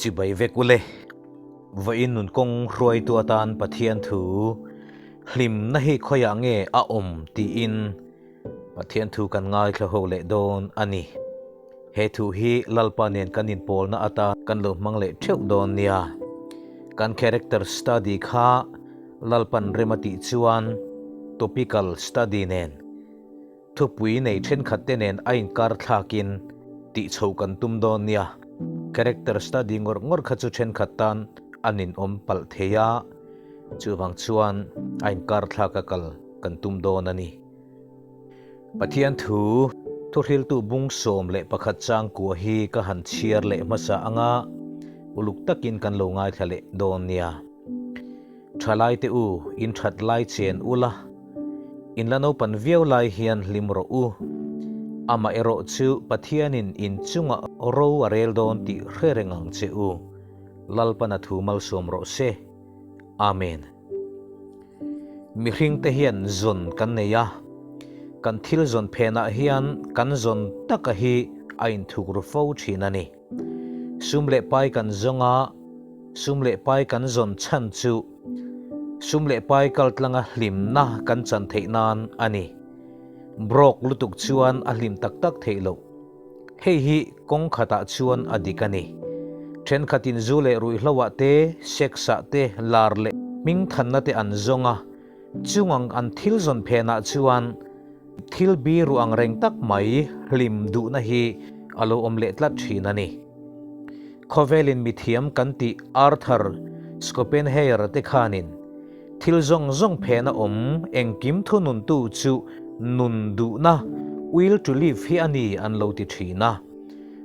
Chibai vek ule. Vawiin nun kawng hruaitu atan Pathian thu hlimna hi khawiah nge a awm tiin Pathian thu kan ngaithla ho leh dawn a ni. He thu hi Lalpa nen kan inpawlna atan kan lo hmang leh theuh dawn nia. Kan character study kha Lalpan rem a tih chuan topical study nen Thupui nei thenkhat te nen a inkar thlakin tih chho kan tum dawn nia. Character study ngawr ngawr kha chu thenkhat tan a ninawm palh thei a, chuvang chuan a inkar thlak a kal kan tum dawn a ni. Pathian thu thuhriltu bung 11 changkua hi ka han chhiar leh hmasa anga uluk takin kan lo ngaithla leh dawn nia. Thalai te u, in that lai chen ula, in la naupan viau lai hian hlim rawh u. Amaherawh chu Pathianin in chungah ro a rel dawn tih hre reng ang che u. Lalpan a thu malsawm rawh se. Amen. Mihring te hian zawn kan nei a, kan thil zawn phenah hian kan zawn taka hi a inthuk ru fo thin a ni. Sum leh pai kan zawng a, sum leh pai kan zawn chhan chu sum leh pai kal tlanga hlimna kan chan theih nan a ni. Broke lutuk chuan a hlim tak tak theih loh. Hei hi kawng khatah chuan a dik a ni. Thenkhatin zu leh ruihhloah te, sex-ah te, lar leh hmingthanna te an zawng a, Chungang an thil zawn phenah chuan thil biru ang reng tak mai hlim duhna hi a lo awm leh tlat thin a ni. Khawvelin mithiam kan tih Arthur Schopenhauer te khanin thil zawng zawng phena awm engkim thununtu chu nun duhna, will to live, hi a ni an lo ti thin a.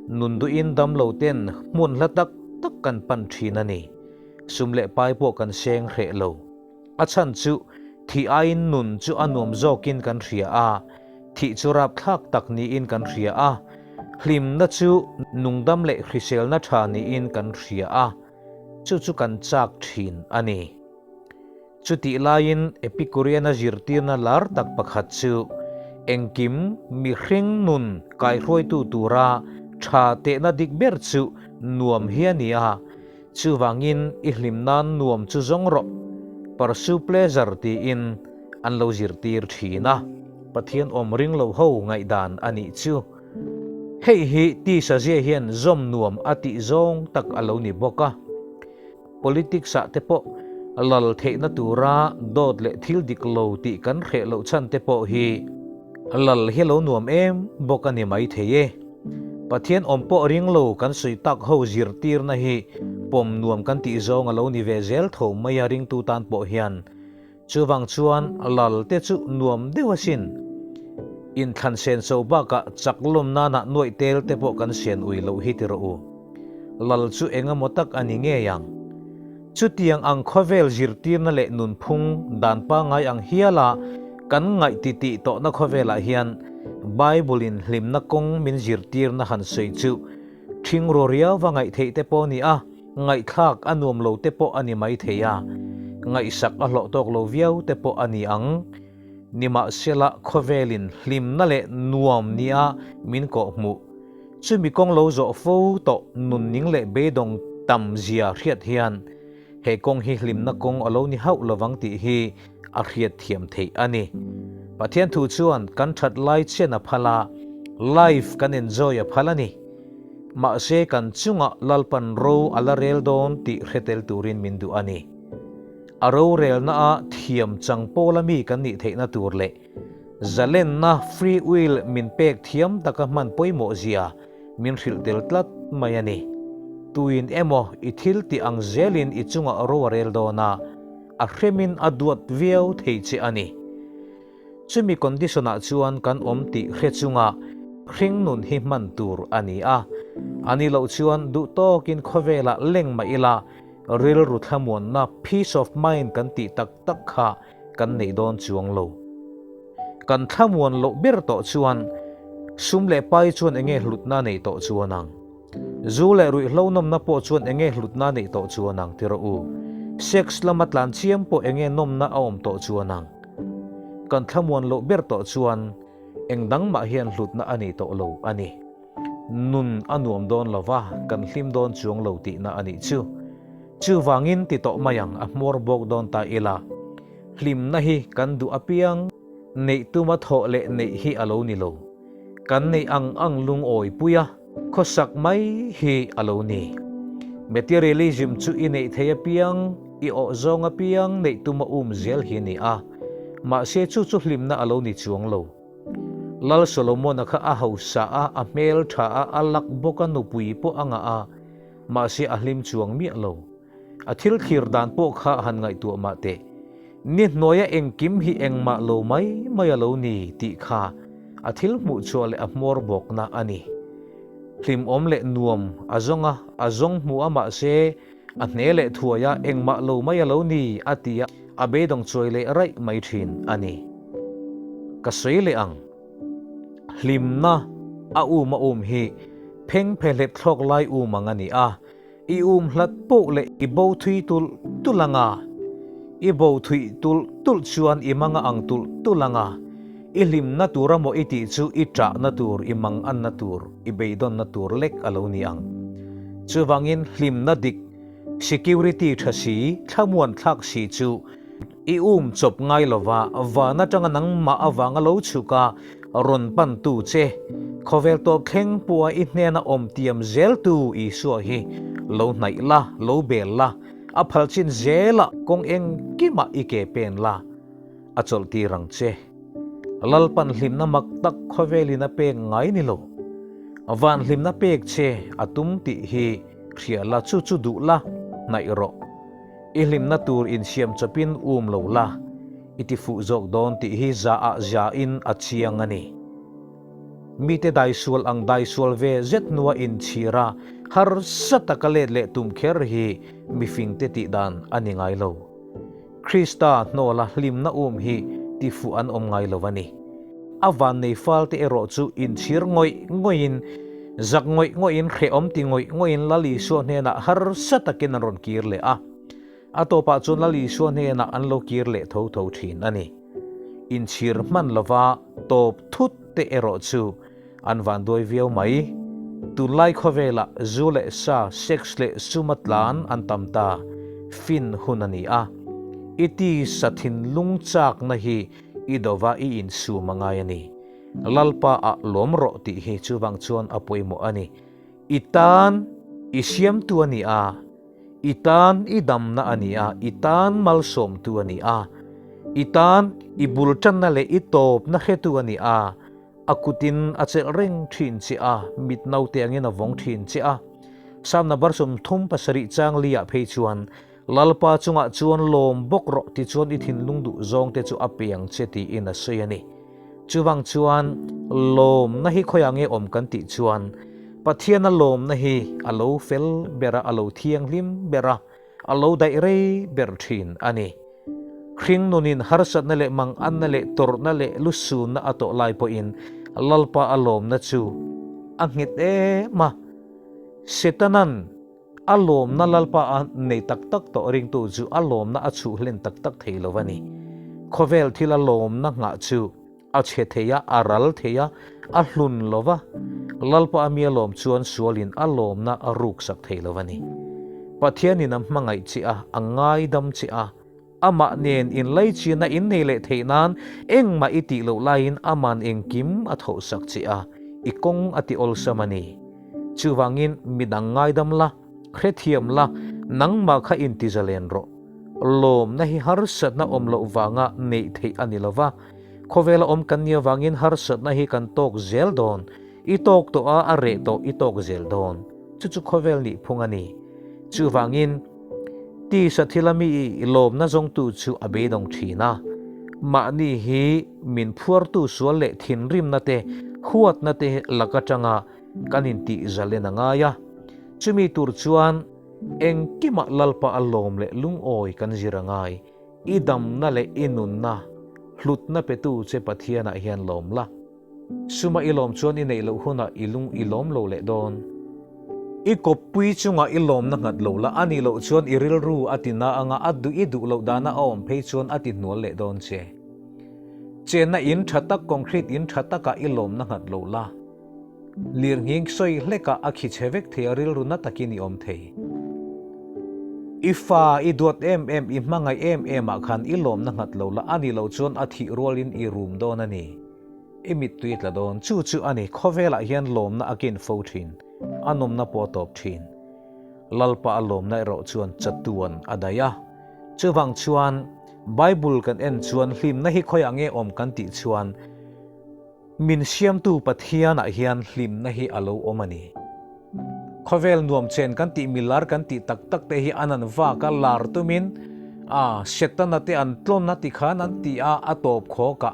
Nun duhin damlo ten hmun hla tak tak kan pan thin a ni. Sum leh pai pawh kan seng hreh lo. A chhan chu thih aiin nun chu a nuam zawkin kan hria a, thih chu rapthlak tak niin kan hria a, hlimna chu nungdam leh hriselna tha niin kan hria a, chu chu kan chak thin a ni. Chutih laiin Epicurean-a zirtirna lar tak pakhat chu engkim mihring nun kaihruaitu tura tha tehna dik ber chu nuam hi a ni a, Chuvangin i hlim nan nuam chu zawng rawh, pursue pleasure tiin an lo zirtir thin a. Pathian awm ring lo ho ngaihdan a nih chu. Hei hi tisa zia hian zawm nuam a tih zawng tak a lo ni bawk a. Politics ah te pawh lal theihna tura dawt leh thil dik lo tih kan hreh loh chhan te pawh hi lal hi lo nuam em bawk a ni maithei e. Pathian awm pawh ring lo kan sawi tak ho zirtirna hi pawm nuam kan tih zawng a lo ni ve zel tho mai a ringtu tan pawh hian. Chuvang chuan lal te chu nuam deuh asin. Inthlan sen so bakah chak lawm nana nuaih tel te pawh kan sian ui loh hi ti rawh u. Lal chu eng emaw tak a ni ngei ang. Chutiang ang khawvel zirtirna leh nunphung dan pangngai ang hiala kan ngaih titih tawhna khawvelah hian Bible-in hlimna kawng min zirtirna han sawi chu ṭhing ru riauva ngaih theih te pawh a ni a, ngaihthlak a nuam lo te pawh a ni mai thei a, ngaihsak a hlawh tawk lo viau te pawh a ni ang. Nimahsela khawvelin hlimna leh nuam nia min kawhhmuh. Chumi kawng lo zawh fo tawh nunning leh beidawng tam zia hriat hian he kawng hi hlimna kawng a lo ni hauh lovang tih hi a hriat thiam theih a ni. Pathian thu chuan kan that lai chen a phal a, life kan enjoy a phal a ni. Mahse kan chungah Lalpan ro a la rel dawn tih hre tel turin min duh a ni. A rorelna a thiam chang pawla mi kan nih theihna tur leh Zalenna, free will, min pek thiam taka hman pawimawh zia min hrilh tel tlat mai a ni. Tuin emaw i thil tih ang zelin i chungah ro a rel dawn a, a hremin a duat viau thei che a ni. Chumi condition-ah chuan kan awm tih hre chunga hringnun hi hman tur a ni a, a ni loh chuan duh tawkin khawvelah leng mah ila rilru thlamuanna, peace of mind, kan tih tak tak kha kan neih dawn chuang lo. Kan thlamuan loh ber tawh chuan sum leh pai chuan enge hlutna neih tawh chuan ang? Zu leh ruihhlo nawmna pawh chuan enge hlutna neih tawh chuan ang ti rawh u. Sex lama tlan chiam pawh enge nawmna a awm tawh chuan ang? Kan thlamuan loh ber tawh chuan eng dang mah hian hlutna a nei tawh lo a ni. Nun a nuam dawn lo va, kan hlim dawn chuang lo tihna a nih chu. Chuvangin ti tawh mai ang, a hmawr bawk dawn ta ila. Hlimna hi kan duh apiang, neih tuma thawh leh neih hi a lo ni lo. Kan neih ang ang lungawi pui a, khawsak mai hi a lo ni. Materialism chu i neih thei apiang, i awh zawng apiang neih tuma um zel hi a ni a. Mahse chu chu hlimna a lo ni chuang lo. Lal Solomon-a kha a hausa a, a hmel tha a, a lak bawk a, nupui pawh a ngah a, mahse a hlim chuang miah lo. A thil thlir dan pawh kha han ngaihtuah mah teh. Ni hnuaia engkim hi engmah lo mai mai a lo ni tih kha a thil hmuh chhuah leh a hmawr bawkna a ni. Hlimawm leh nuam a zawng a, a zawng hmu a mahse a hne leh thuai a, engmah lo mai a lo ni a ti a, a beidawng chuai leh raih mai thin a ni. Ka sawi leh ang. Hlimna a um a um hi pheng phehlep thlawk lai um ang a ni a, I um hlat poh leh i bo thui tulh tulh ang a, i bo thui tulh tulh chuan i mang a ang tulh tulh ang a, i hlimna tur a maw i tih chu i ṭahna tur, i manganna tur, i beidawnna tur lek a lo ni ang. Chuvangin hlimna dik, security ṭha si, thlamuan thlak si chu i um chawp ngai lova, van aṭanga nangmah avanga lo chhuk a, Rawn pantu che, khawvel tawp thleng pawha i hnena awm tiam zeltu Isua hi lo hnaih la, lo bel la, a phal chin zelah kawng engkimah i ke pen la, a chawlh tir ang che. Lalpan hlimna mak tak khawvelin a pek ngai ni lo. Van hlimna pek che a tum tih hi hria la, chu chu duh la, hnaih rawh. I hlimna tur insiam chawpin um lo la, i ti fuh zawk dawn tih hi za ah za in a chiang a ni. Mite daisual ang daisual ve zet hnua inchhir a, harsa taka let leh tum kher hi mifingte tih dan a ni ngai lo. Krista hnawla hlimna um hi ti fuh an awm ngai lo a ni. A vannei falte erawh chu inchhir ngawih ngawihin, zak ngawih ngawihin, hrehawm ti ngawih ngawihin Lal Isua hnenah harsa takin an rawn kir leh a. A tawpah chuan Lal Isua hnenah an lo kir leh tho tho thin a ni. Inchhir hman lova tawp thut te erawh chu an vanduai viau mai. Tunlai khawvelah zu leh sa, sex leh suma tlan an tam ta fin hun a ni a. I tisa thinlung chakna hi i dova i insum a ngai a ni. Lalpa ah lawm rawh tih hi chuvang chuan a pawimawh a ni. I tan i siamtu a ni a, i tan i damna a ni a, i tan malsawmtu a ni a, i tan i bul tanna leh i tawpna hretu a ni a, a kutin a chelh reng thin che a, mit naute angin a vawng thin che a. Psalm number 37 chang li ah phei chuan Lalpa chungah chuan lawm bawk rawh tichuan i thinlung duh zawngte chu a pe ang che tiin a sawi a ni. Chuvang chuan lawmna hi khawiah nge awm kan tih chuan Pathiana lawmna hi a lo fel ber a, a lo thianghlim ber a, a lo daih rei ber thin a ni. Hring nunin harsatna leh manganna leh tawrhna leh lusunna a tawh lai pawhin Lalpa a lawmna chu a nghet em a. Setanan A lawmna Lalpa a nei tak tak tawh ringtu chu a lawmna a chhuh hlen tak tak thei lo a ni. Khawvel thil a lawmna nghah chu a chhe thei a, a ral thei a, a hlun lo va. Lalpa a mi a lawm chuan sualin a lawmna a ruksak thei lo a ni. Pathianin a hmangaih che a, a ngaidam che a, Amah nen inlaichina in nei leh theih nan engmah i tih loh laiin aman engkim a thawhsak che a, i kawng a ti awlsam a ni. Chuvangin midang ngaidam la, hrethiam la, nangmah kha intizalen rawh. Lawmna hi harsatna awm loh vanga neih theih a ni lo va, khawvela awm kan nih avangin harsatna hi kan tawk zel dawn, i tawk tawh a, a reh tawh i tawk zel dawn. Chu chu khawvel nihphung a ni. Chuvangin. Tisa thila mi i lawmna zawngtu chu a beidawng thin a, mahni hi min phuartu sual leh thinrimna te, huatna te lak atanga kan intih zalen a ngai a. Chumi tur chuan engkimah Lalpa a lawm leh lungawi kan zir a ngai. I damna leh i nunna hlutna petu che Pathianah hian lawm la. Suma i lawm chuan i neih loh hunah i lung i lawm lo leh dawn. I kawppui chungah i lawmna nghat lo la, a nih loh chuan i rilru a ti na anga a duh i duh loh dana a awm phei chuan a ti hnual leh dawn che. Chenna in tha tak, concrete in tha takah i lawmna nghat lo la. Lirnghing sawi hlekah a khi chhe vek thei a, rilru na takin i awm thei. I fa i duat em em, i hmangaih em em ah khan i lawmna nghat lo la, a ni lo chuan a thih rualin i rum dawn a ni. I mittui a tla dawn. Chu chu a ni, khawvelah hian lawmna a kin fo thin, a nawmna pawh a tawp thin. Lalpa a lawmna erawh chuan chatuan a daih a. Chuvang chuan Bible kan en chuan hlimna hi khawiah nge awm kan tih chuan, Min siamtu Pathianah hian hlimna hi a lo awm a ni. Khawvel nuam chen kan tih milar kan tih tak tak te hi an an vak a, lar tumin a Setana te an tlawn a tikhan an ti a, a tawp khawk a.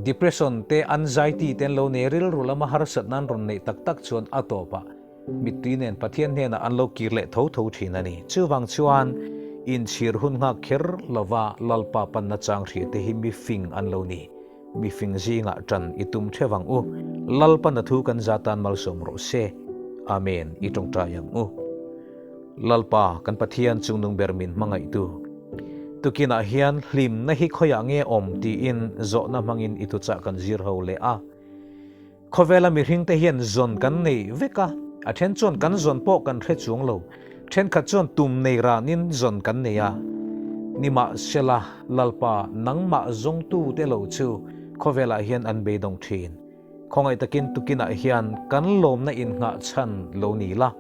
Depression te, anxiety te an lo nei rilru lama harsatna an rawn neih tak tak chuan a tawp a, mittui nen Pathian hnenah an lo kir leh tho tho thin a ni. Chuvang chuan inchhir hun nghak kher lova Lalpa panna chang hria te hi mi fing an lo ni. Mifing zingah ṭan i tum ṭheuh ang u. Lalpan a thu kan za tan malsawm rawh se. Amen i ṭawngṭai ang u. Lalpa, kan Pathian chungnung ber min hmangaihtu. Tukinah hian hlimna hi khawiah nge awm tiin zawhna hmangin i thuchah kan zir ho leh a. Khawvela mihringte hian zawn kan nei vek a, a then chuan kan zawn pawh kan hre chuang lo. Thenkhat chuan tum nei ranin zawn kan nei a. Nimahsela, Lalpa, nangmah zawngtute lo chu khawvelah hian an beidawng thin. Khawngaih takin tukinah hian kan lawmna innghah chhan lo ni la,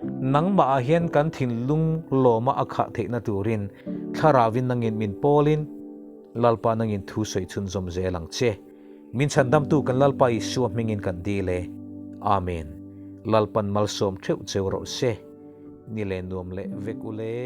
nangmahah hian kan thinlung lawma a khah theihna turin Thlarauvin nangin min pawlin, Lalpa nangin thu sawi chhunzawm zel ang che. Min chhandamtu kan Lalpa Isua hmingin kan dil e. Amen. Lalpan malsawm theuh cheu rawh se. Ni leh nuam leh vek u le.